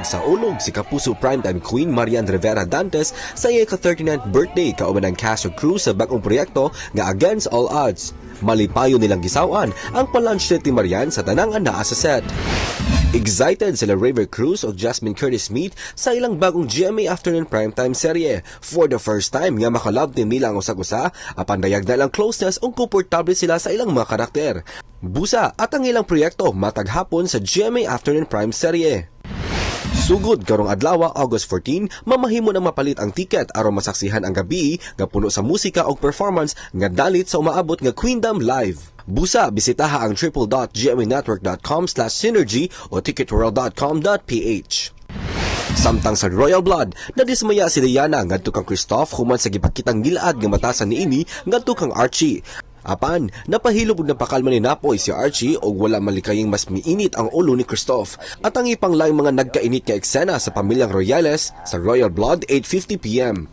Nagsaulog si Kapuso Primetime Queen Marian Rivera Dantes sa iyang ka-39th birthday kauban ang cast ug crew sa bagong proyekto nga Against All Odds. Malipayon nilang gisaw-an ang pa-lunch date ni Marian sa tanang anaa sa set. Excited sila Rayver Cruz o Jasmine Curtis Smith sa ilang bagong GMA Afternoon Primetime serye. For the first time nga makalove team nila ang usag-usa, apan dayag na lang closeness ug komportable sila sa ilang mga karakter. Busa at ang ilang proyekto matag hapon sa GMA Afternoon Prime serye. Sugod karong adlaw, August 14, mamahimo na mapalit ang tiket aron masaksihan ang gabi nga puno sa musika ug performance nga dalit sa umaabot nga Queendom Live. Busa, bisitaha ang www.gmanetwork.com/synergy o ticketworld.com.ph. Samtang sa Royal Blood, nadismaya si Diana ngadto kang Christoph human sa gipakitang gilaad nga matasan niini ngadto kang Archie. Apan, napahilom ug napakalma ni Napoy si Archie og wala malikaying mas miinit ang ulo ni Christoph. At ang ipang laing mga nagkainit nga eksena sa pamilyang Royales sa Royal Blood, 8:50 p.m.